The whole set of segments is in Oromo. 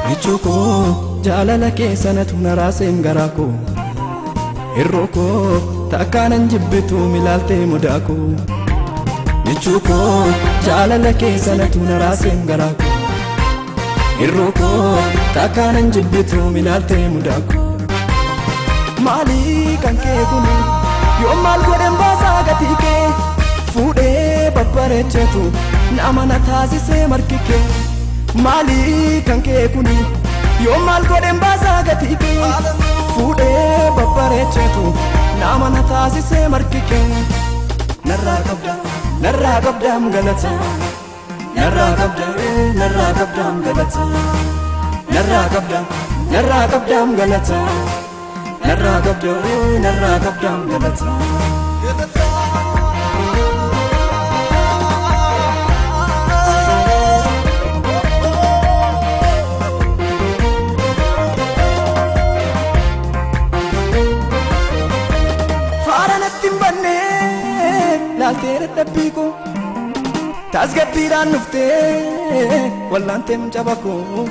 Michuu jaalala keessanatu na raaseen garaa koo Hirroo koo takkaanan jibbitu milaaltee mudaa koo Michuu koo jaalala keessanatu na raaseen garaa koo Hirroo koo takkaanan jibbitu milaaltee mudaa koo Maalii kan kee kuni yoo maal godhan baasaa gatii kee fuudhee babbareechetu nama na taasisee marki kee Maalii kan kee kuni yoo maal godhan baasaa gatii kee fuudhee babbareechetu nama na taasisee marki kee Narraa qabda narraa qabdaam galata narraa qabda narraa qabdaam galata narraa qabda narraa qabdaam galata narraa qabda narraa qabdaam galata. Laaltee dadhabbii koo tasgabbiidhaan dhuftee wallaanteem caba koo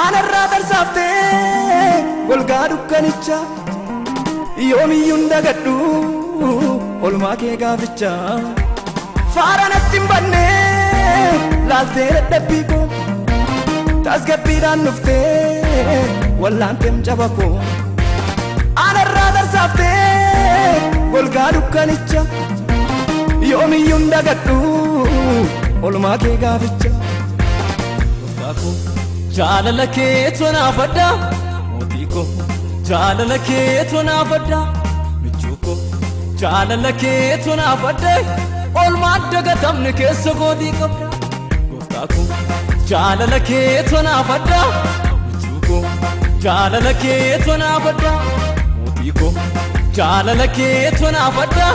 aanarraa tarsaaftee golgaa dukkanicha yoomiyyuu hin dagadhu olmaa kee gaaficha faara natti hin banne laaltee dadhabbii koo tasgabbiidhaan dhuftee wallaanteem caba koo aanarraa tarsaaftee golgaa dukkanicha yoomiyyuu hin dagadhu olmaa kee gaaficha. Gooftaa koo jaalala keetu naaf adda mootii koo jaalala keetu naaf adda michuu koo jaalala keetu naaf adda olmaa dagatamne keessa kootii qabda. Gooftaa koo jaalala keetu naaf adda michuu koo jaalala keetu naaf adda mootii koo jaalala keetu naaf adda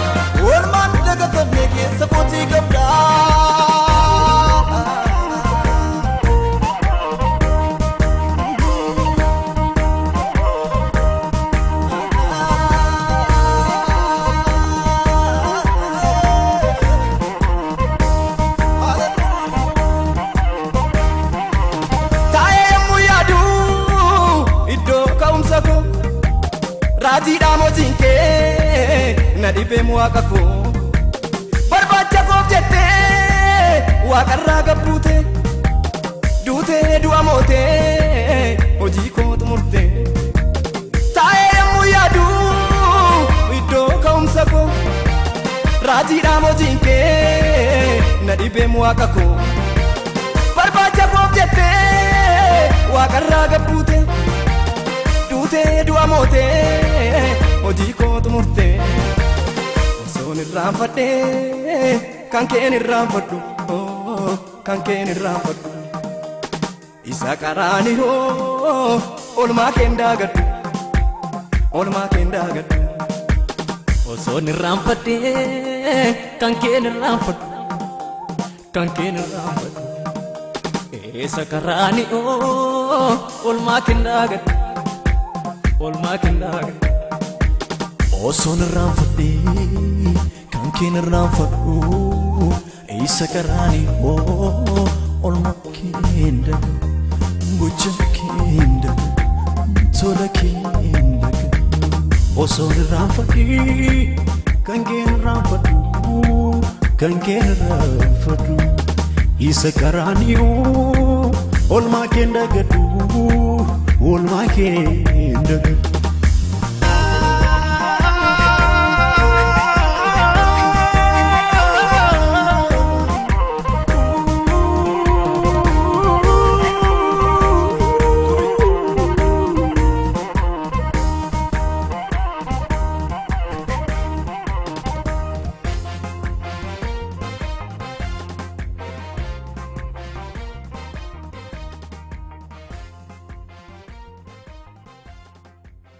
olmaan dagatamne keessa kootii qabda. Taa'ee yommuu yaadu iddoo ka'umsa koo raajiidhaan hojiin kee na dhibeem waaqa koo barbaacha koof jettee waaqarraa gabbuute duutee du'a mootee hojii koo xumurte taa'ee yommuu yaadu iddoo ka'umsa koo raajiidhaan hojiin kee na dhibeem waaqa koo barbaacha koof jettee waaqarraa gabbuute duutee du'a mootee hojii koo xumurte osoon irraanfadhee kan keen irraanfadhu kan keen irraanfadhu isa qaraanihoo olmaa keen daagadhu olmaa keen daagadhu. Osoon irraanfadhee kan keen irraanfadhu kan keen irraanfadhu isa qaraanihoo olmaa keen daagadhu olmaa keen daagadhu. Osoon irraanfadhee kan keen irraanfadhu isa qaraanihoo olmaa keen dagadhu gocha keen dagadhu tola keen dagadhu. Osoon irraanfadhee kan keen irraanfadhu kan keen irraanfadhu isa qaraanihoo olmaa keen dagadhu olmaa keen dagadhu.